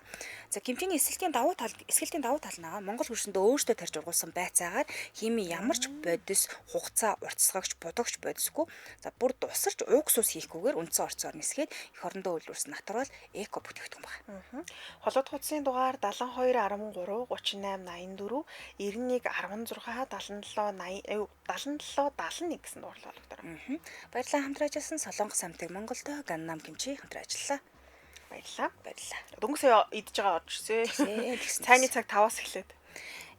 За кимчиний эсгэлтийн давуу тал эсгэлтийн давуу тал нь Монгол хөрсөндөө өөртөө тарьж ургуулсан байцаагаар хими ямар ч бодис, хугацаа, уртасгагч, будагч бодисгүй. За бүр дусарч уксус хийхгүйгээр үндсэн орцоор нисгээд эх орондоо үйлдвэрлэсэн натурал эко бүтээгдэхүүн байна. Холоод хуудсын дугаар 72 13 38 84 91 16 77 80 77 71 гэсэн дугаарлал холбогдороо. Баярлалаа хамтран ажилласан Солонгос амтыг Монголдо Ганнам кимчи хамтран ажиллалаа. Баярлалаа. Баярлалаа. Дөнгөж сая идж байгаа орж ирсэн. Тэгсэн. Цайны цаг 5-аас эхлээд.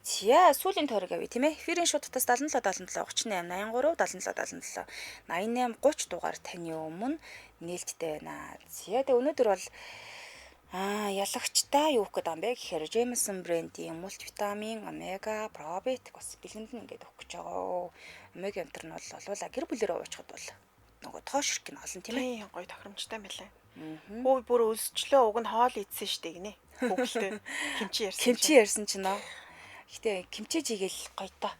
Зя сүүлийн тойрог авъя тийм ээ. Эфирийн шууд утас 77 77 38 83 77 77 88 30 дугаар таны өмнө нээлттэй байна. Зя тэгээ өнөөдөр бол ялагчтай юу гэх гээд байгаа юм бэ гэхээр Jameson брендийн мультивитамин, омега, пробиотик бас бэлгэнд нь ингээд өгөх гэж байгаа. Омега энтер нь бол олуула гэр бүлээрээ уучхад бол нөгөө тоо ширхэг нь олон тийм ээ. Тийм гоё тохиромжтой байлаа. Хөө бүр өлсчлөө уг нь хоол идсэн штэ гинэ. Хүүхэлтэй кимчи ярьсан. Кимчи ярьсан чинь нөө. Гэтэ кимчи жигээл гоё доо.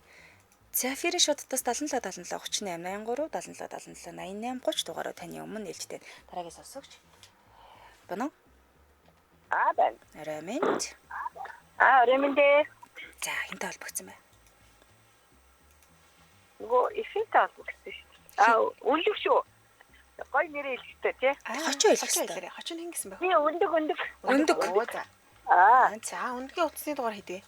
За ферри шотдоос 77 77 38 83 77 77 88 30 дугаараа таны өмнө нээлттэй. Дараагийн сонсогч. Боно? Аа байна. Орой минь. Аа орой минь дээ. За хинтэй холбогдсон бай. Нөгөө эфиртэй холбогдсон шүү дээ. Аа үнэлэг шүү. Гой нэрээ хэлэхтэй тий. Хочоо хэлэх Хочоо ёстой. хэлээрэй. Хоч нь хэн гэсэн бэ? Би өндөг өндөг. Өндөг. Оо, за. Аа, За, өндгийн утасны дугаар хэдий?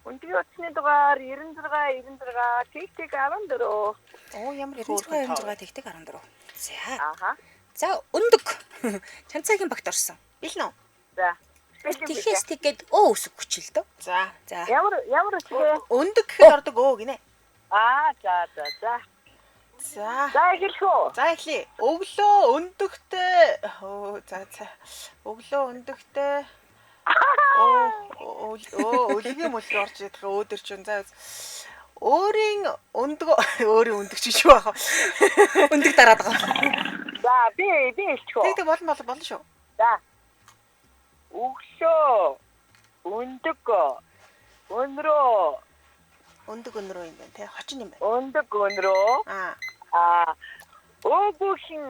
өндгийн утасны дугаар 96 96 тэг тэг 14. Оо, ямар 96 хөөрхөн тоо. 96 тэгтэг 14. За. Ааха. За өндөг. Чанцаагийн багт орсон. Бэлэн үү? За. Тэхээс тэгээд өө үсэг хүчил дөө. За. За. Ямар ямар үсэг вэ? Өндөг гэхэд ордог өө гинэ. Аа, за за за. За. За эхлэх үү? За эхлэе. Өглөө өндөгтэй. Өө за за. Өглөө өндөгтэй. Оо оо өлгийн мөлгөө орж идэх өөдөр чинь за. Өөрийн өндөг өөрийн өндөг чи юу аах вэ? Өндөг дараад байгаа. За, би би хэлчих үү? Тэг тэг болно болно болно шүү. За. Өглөө өндөг өнрөө Өндөг өнрөө юм байна те. Хочин юм байна. өндөг өнрөө Аа. аа өөгүйхэн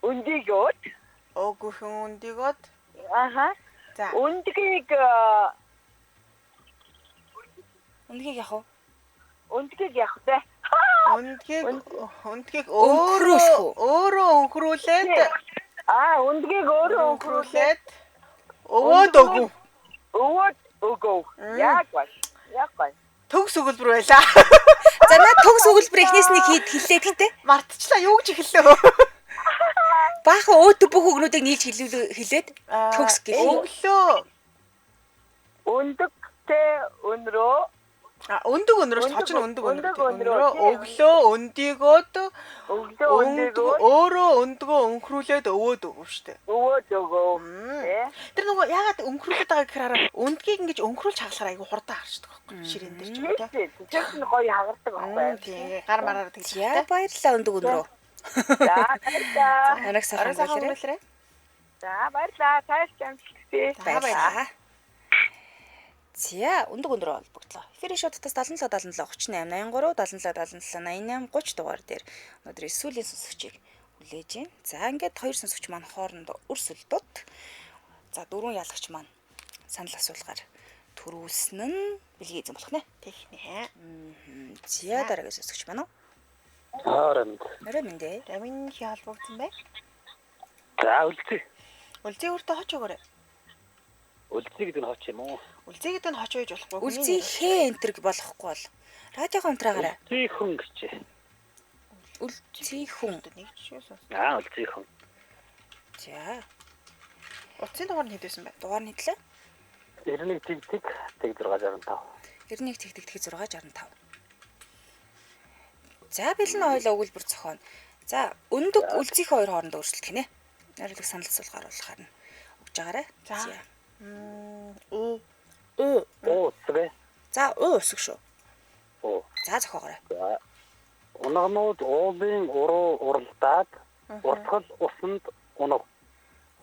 өндийгөөд Өөгүйхэн өндөгөөд. ааха За. өндгийг Өндгийг яах вэ? өндгийг явах те. Өндгийг өндгийг өөрөө Өнхрүүлэх үү? өөрөө өнхрүүлээд Аа өндгийг өөрөө өнхрүүлээд өнхрүүлээд өвөөд өгөв. өвөөд өгөв. Яг бай. Яг бай. Төгс өгөлбөр байлаа. За наа төгс өгөлбөр эхнээс нь хийд хэллээ гэтээ. Мартчихлаа юу гэж эхэллээ. Баахан өөдөө бүх өгнүүдийг нийлж хэлүүл- хэлээд төгс гэлээ. Өглөө Өндөгтэй өнрөө А өндөг өнрөөс хоч нь өндөг өнрөө. Өндөг өнрөө, Өнрөө тий. өглөө өндийгөөд өглөө өндөг өндийгөөд өөрөө өндгөө өнхрүүлээд өвөөд өгөв штэ. өвөөд өгөв. Тэ. Тэр нөгөө ягаад өнхрүүлээд байгаа гэхээр хараа өндгийг ингэж өнхрүүлж хаглахаар айгу хурдан харчдаг байхгүй ширээн дээр ч юм уу те. Тэр чинь гоё хагардаг байхгүй. Тийм гар мараар тэгж За баярлалаа өндөг өнрөө. За баярлалаа. Оройг сайхан Орой сайхан өнгөрүүлээрэй. өнгөрүүлээрэй. За баярлалаа. Тааш амжилттай. За, Баярлалаа. За өндөг өндрөө холбогдлоо. Эфирийн шууд-тас 77 77 38 83 77 77 88 30 дугаар дээр өнөөдрийн сүүлийн сонсогчийг хүлээж байна. За ингээд хоёр сонсогч маань хоорондоо өрсөлдөд. За дөрвөн ялагч маань санал асуулгаар төрүүлсэн нь бэлгийн эзэн болох нэ. Технэ. За дараагийн сонсогч маань уу? Хооронд. Орой мэндэ. Рамин хий холбогдсон бай. За үлзий. Үлзий өөртөө хоч өгөөрэй. Үлзий гэдэг нь хоч юм уу? Үлзий гэдэг нь хоч байж болохгүй. Хүний Үлзий нэр. хээ энтер болохгүй бол радиогоо унтраагаарай. Үлзий хүн гэж. Үлзий хүн. Нэг жишээ сонс. Аа үлзий хүн. За Утасны дугаар нь хэд байсан бэ? дугаар нь хэдлээ. 91 тэг тэг тэг 665. 91 тэг тэг тэг 665. За бэлэн ойлоо өгүүлбэр зохионо. За өндөг үлзийнх хоёр хоорондоо өрсөлдөх нэ. Найруулах санал асуулгаар болохоор нь өгж байгаарай. За. Уу. Уу үсгэ. За уу үсэг шүү. Уу. За зохиогоорой. За. Унагнууд уулын уруу уралдаад уртгал усанд унав.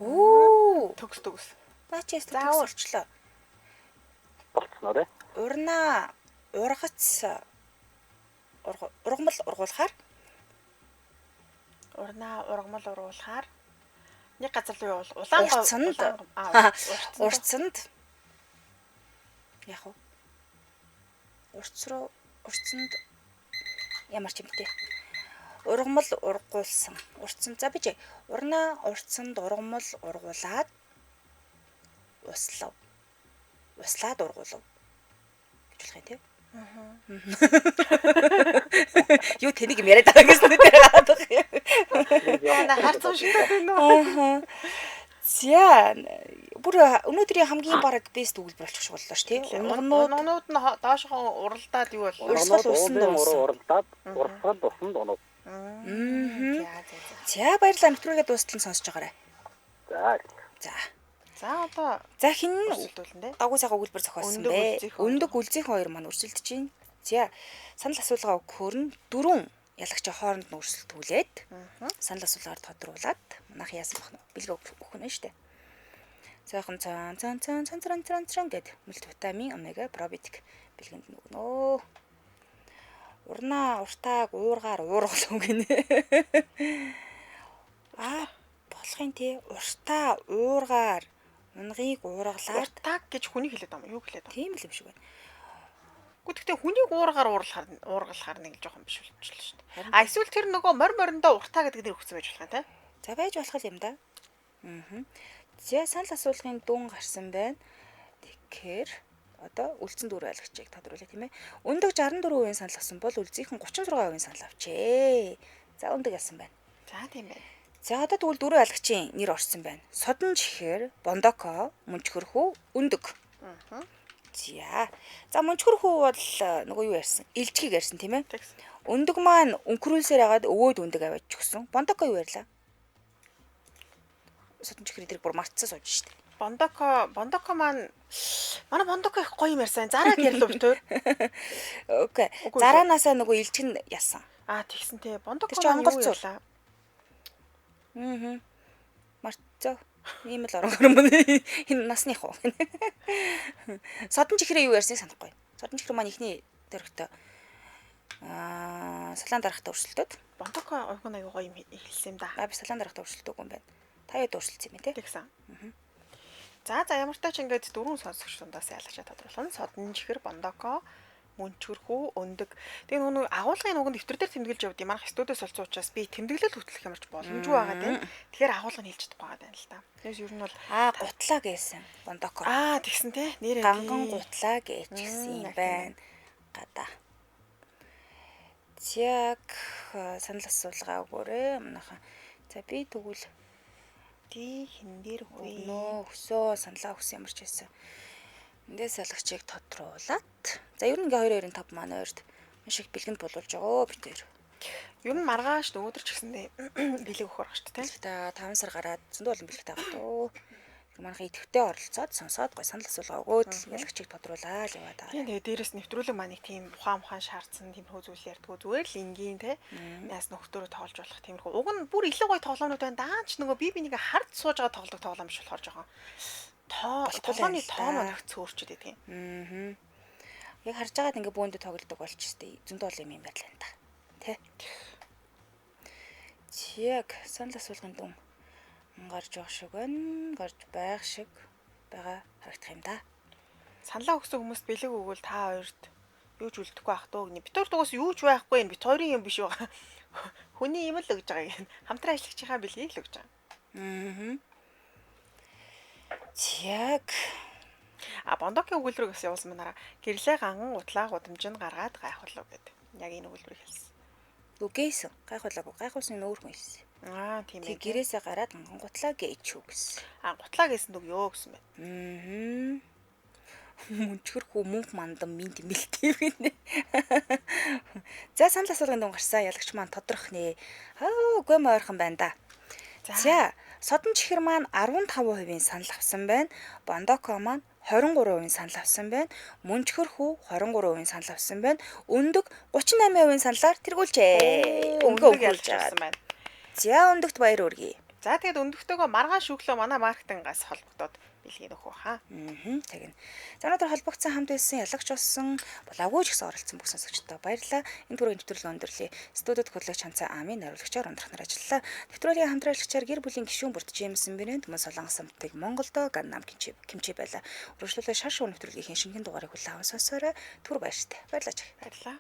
Үү. Төгс төгс. Наа чи ястаа За, төгс уур. орчлоо. Болцсноо тий. Урнаа ургац ургамал ургуулахаар Урнаа ургамал уруулахаар нэг газар руу явуул. Улаан гов- урцанд улаан гов- аа, урцанд. урцанд яг уу урц руу урцанд ямар ч юм бэ ургамал ургуулсан урцсан за бич урнаа урцанд ургамал ургуулад услав услаад ургуулав гэж болох юм тий. Юу тэнийг юм яриад байгаа гэсэн дээр гараад байгаа юм. Яна харцсан шиг байна уу? Аа. За бүр өнөөдрийн хамгийн бараг бест өгүүлбэр болчих шиг боллоо ш тий. Унганууд Унганууд нь доошхон уралдаад юу боллоо? Урсгал Унагнууд усанд уулын уруу унсан. уралдаад урсгал усанд унав. Мгм. За за за. За баярлалаа нэвтрүүлгээ дуустал нь сонсож байгаарай. За. За. За одоо За хин өрсөлдүүлнэ дээ. дагуу сайхан өгүүлбэр зохиосон Өндөг бэ? үлзийнх хоёр. Өндөг үлзийнх хоёр маань өрсөлдөж байна. За санал асуулгаа өгөхөөр нь дөрвөн ялагчийн хооронд нь өрсөлдүүлээд санал асуулгаар тодруулаад манайх яасан бах нь бэлэг өгөх нь шүү дээ. Сайхан цаан цаан цаан цаан цаан цаан цаан гэд мультивитамин омега пробиотик бэлгэнд нь өгнө. Урнаа уртааг уургаар уургалуу гинэ. Аа болохын тий уртаа уургаар унгийг уургалаад Уртааг гэж хүний хэлээд байгаа юм уу? Юу хэлээд байгаа тийм л юм шиг байна. Гэхдээ хүнийг уургаар уургалахаар нэг л жоохон биш болчихлоо шүү дээ. А эсвэл тэр нөгөө морь мориндоо уртаа гэдэг нэр өгсөн байж болох юм те. За байж болох юм да. Аа. За санал асуулгын дүн гарсан байна. Тэгэхээр одоо үлдсэн дөрөв аялагчийг тодруулъя тийм ээ. Өндөг 64% санал авсан бол үлзийнхэн 36% санал авчээ. За өндөг ялсан байна. За тийм байна. За одоо тэгвэл дөрөв аялагчийн нэр орсон байна. Содон чихэр, Бондоко, Мөнчхөрхүү, Өндөг. Аа. За. За Мөнчхөрхүү бол нөгөө юу ярьсан? Илжгийг ярьсан тийм ээ. Тэгсэн. Өндөг маань өнкрүүлсээр хагаад өвөөд өндөг аваад чүгсэн. Бондоко юу ярьлаа? Содон чихэр эдрийг бүр мартсан сууж штэ. Бондоко маань манай Бондоко их гоё юм ярьсан. Зарааг ярьлаа бит өөр. Окей. Үгүй Зараанасаа нөгөө илжиг нь ялсан. Аа тэгсэн те. Бондоко Тэр чинь маань юу онгоцоор. ярьлаа? Аа. Марцоо. Ийм л оронгор юм. Энэ насных уу? Содон чихрээ юу ярьсныг санахгүй. Содон чихэр маань ихний дөрөгтөө аа салаан дарахтаа өрсөлдөд. Бондоко уг нь аягүй гоё юм хэлсэн юм да. Аа би салаан дарахтаа өрсөлдөөгүй юм байна. Та юу өрсөлдсөн юм бэ те? Тэгсэн. За ямар тач ингээд дөрвөн сонсогч дундаас ялгачаа тодруулна. Содон чихэр, Бондоко, Мөнчгөрхүү, Өндөг. Тэгээ нөгөө агуулгын уг нь дэвтэр дээр тэмдэглэж явд юм. Манайх студиэс олцсон учраас би тэмдэглэл хөтлөх ямарч боломжгүй байгаа тийм. Тэгэхээр агуулгыг хэлж чадахгүй байгаа юм л та. Тэгээс ер нь бол Аа гутлаа гэсэн Бондоко. аа тэгсэн те. Нэрээ Ганган гутлаа гэжсэн юм яг байна. Гадаа. Яг санал асуулгаа өгөөрэй. Манайхан. За би тэгвэл Тий хин дээр үгүй. Өгнөө өсөө саналаа өгсөн ямар ч байсан. Эндээс салгачийг тодруулаад. За ер нь ингээ 2 2 5 маань ойрт маш их бэлгэнд болуулж байгаа бит хоёр. Ер нь маргааш нөгөөдөр ч гэсэндээ бэлэг өгөх байгаа шүү дээ. Бэлэгтэй 5 сар гараад зөндөө олон бэлэгтэй байгаа дөө. Манайха идэвхтэй оролцоод сонсоод гой санал асуулгаа өгөөд л ялагчийг тодруулаад яваад байгаа. Тийм тэгээ дээрэс нэвтрүүлэг маань нэг тийм ухаан ухаан шаардсан тиймэрхүү зүйл ярьдгүү зүгээр л энгийн те яас нөхдөөрөө тоглож болох тиймэрхүү уг нь бүр илүү гоё тоглоомнууд байна даанч нөгөө би бинийг хард сууж байгаа тоглодог тоглоом биш болохоор жоохон тоо Болохгүй л тоглоомны байна л тоо да. маань их цөөрчөд байдаг юм. Аа. Яг харж байгаад ингээ бөөндө тоглодог болчихсон. Зөндөө олон юм юм байдлаа энэ та. Тэ. Яг санал асуулгын дүн гарч байгаа шиг байна. Гарч байх шиг байгаа харагдах юм да. Саналаа өгсөн хүмүүст бэлэг өгвөл та хоёрт юу ч үлдэхгүй ах дөө гэнэ. Бит хоёр дугаас юу ч байхгүй юм. Бит хоёрын юм биш байгаа. Хүний юм л өгж байгаа гэнэ. Хамтран ажиллагчийнхаа бэлгийг л өгж байгаа. Аа. Яг А Бондокийн өгүүлбэрийг бас явуулсан манараа. Гэрлээ ганган утлаа гудамжинд гаргаад гайхуулав гэд. Яг энэ өгүүлбэрийг хэлсэн. үгээсэн. Гайхуулаагүй. Гайхуулсан нь өөр хүн хэлсэн. Аа тийм Тэг ээ. гэрээсээ гараад ганган гутлаа гээч үү гэсэн. А гутлаа гэсэн үг ёо гэсэн байна. Аа. Мөнчгөр хүү мөнх мандан минь тэмэлтэй гинэ. За санал асуулгын дүн гарсан ялагч маань тодрох нэ. Аа үгүй м ойрхон байна да. За содон чихэр маань 15% санал авсан байна. Бондоко маань 23% санал авсан байна. Мөнчгөр хүү 23% санал авсан байна. Өндөг 38% саналаар тэргүүлжээ. Өнгө Өндөг өнгөлж ялж авсан байгаа. байна. За өндөгт баяр хүргэе. За тэгээд өндөгтэйгөө маргааш өглөө манай маркетингаас холбогдоод бэлгийг өгөх хаа. Аа тэгнь. За өнөөдөр холбогдсон хамт байсан ялагч болсон булаагүй ч гэсэн оролцсон бүх сонсогчдод баярлалаа. Энэ түрүүгийн нэвтрүүлэг өндөрлөе. Студид хөтлөгч Ханцаа Амын нариулагчаар ундрах нар ажиллалаа. Нэвтрүүлгийн хамтран ажиллагчаар гэр бүлийн гишүүн бүрт Джеймсон Бэнэн Түмэн Солонгос самтыг Монголдо Ганнам Кимчи байлаа. Үргэлжлүүлээ шар шуун нэвтрүүлгийн шинэхэн дугаарыг хүлээн аван сонсоорой. Түр баяртай. Баярлалаа. Баярлалаа.